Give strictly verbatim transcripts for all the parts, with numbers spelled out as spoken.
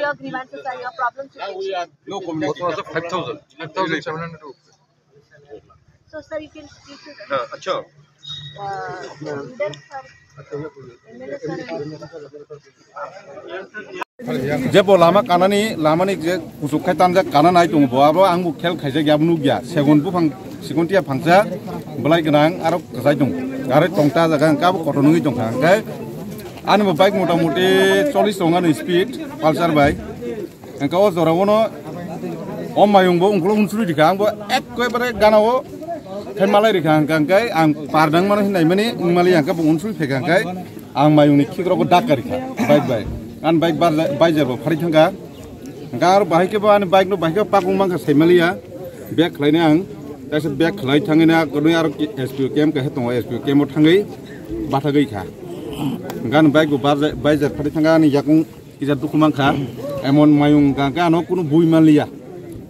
Your grievances and your problems with the chief. No communication. What was the five thousand? Five thousand seven hundred rupees. So, sir, you can speak to them. Uh, acha. Uh, leader, sir. M L A, sir. Jebo lama kanani, lamani je kusuk khai tanjak kana nai tongo bo, abo ang bo khel khaijak ya, bo nukya. Segon buphang, segon tiya phangsa, belai gwnang, aro kwchai tong. Aro tongta jaga hwnkhe abo kotor nungwi tongkha. Hwnkhe ani bo bike mota moti chollish tongani speed, Pulsar bai. Hwnkhe o jora bono o mayung bo ungkolo unsuri rikha, ang bo ekkebare gana o khai malai rikha, hwnkhe, hwnkhe ang pardang mano hinai mani wngmali, hwnkhe bo unsuri phaikha, hwnkhe ang mayungni khikrokgo dakka rikha bike bai. Ani bike barja-, baijar bo phari thangkha. Hwnkhe aro bahai khe bo ani bike no bahai khe pakung mankha saimaliya. Back khlaina ang, kaisa back khlai thangwi na kwnwi aro ki-, S P O camp kaisa tongo, S P O camp o thangwi bathagwi kha. Hwnkhe ani bike bo barja-, baijar phari thangkha ani yakung kisa dukhu mankha. Emon mayung hwnkhe ano kunu bui manliya.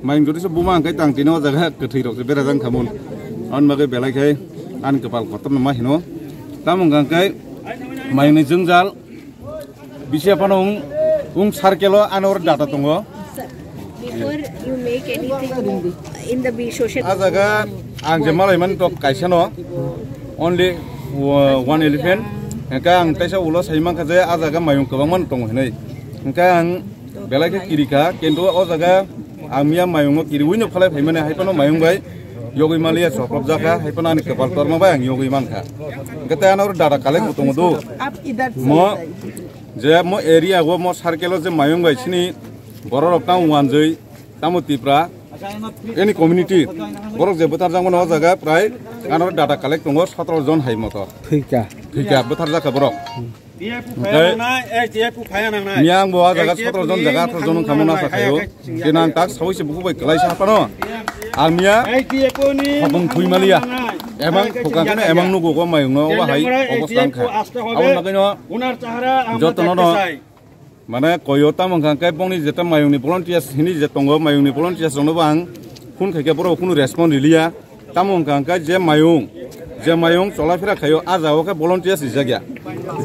Mayung jotisa buma hwnkhe tang tini o jaga kwthwi rok se berajak khamun. Ani bagwi belai khe ani kwpal kotorno ma hino. Tamo hwnkhe mayungni jwngjal bisi aphano wng, wng circle o ano data tongo. Before you make anything in the be-, social. A jaga ang je malai mani tok kaisa no, only, uh, one elephant. Hwnkhe ang taisa ulo sai mankha je a jaga mayung kwbangma tongo hinwi. Hwnkhe ang belai khe kirikha, kintu o jaga ang miya mayungo kiriwi no phalai phaimani, hai phano mayung bai yogwi maliya, sokrop jakha, hai phano ani kwpal torma bai ang yogwi mankha. Hwnkhe tei ano data collect bo tongo do. Mo je mo area o, mo circle o je mayung bai sini borok rok tamo wanjwi, tamo Tipra, any community, borok je bwtharjakmano o jaga prai ano data collect tongo sotoro jon hai moto. Thwikha. Thwikha, bwtharjakha borok. Hwnkhe miya ang bo o jaga sotoro jon jaga atharo jon wngkha mano asa khaio. Khe nang tak sawi se bukhuk bai kwlai sa phano. Ang miya khopung thwi maliya. Emang khokang kheno emang nugo go mayung no obo hai obostha wngkha. Aboni bagwi no jotono no mane koyo tamo wngkha hwnkhe bongni jeta mayungni volunteers hini je tongo, mayungni volunteers rokno bo ang phone khaikhe borok kunu respond riliya. Tamo wngkha hwnkhe je mayung, je mayung cholaphera khaio, a jagao khe volunteers rijak ya.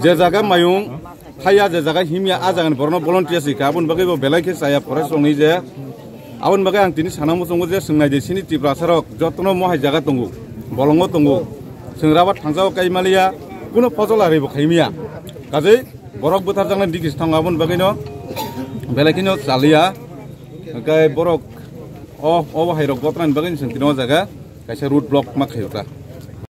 Je jaga mayung thaiya, je jaga himya, a jagani borokno volunteers rikha. Aboni bagwi bo belai khe chaya forest rokni je. Aboni bagwi ang tini sana muchungo je chwng nai di sini Tiprasa rok jotono mohai jaga tongo, bolongo tongo. Chwng rabar thangjao kai maliya, kuno phojol ari bo khaimiya. Kajei borok bwtharjaknai dikis thango, aboni bagwino belai kheno chaliya. Hwnkhe borok o, obo hai rok gotrani bagwino chwng tini o jaga kaisa road block ma khaio ta.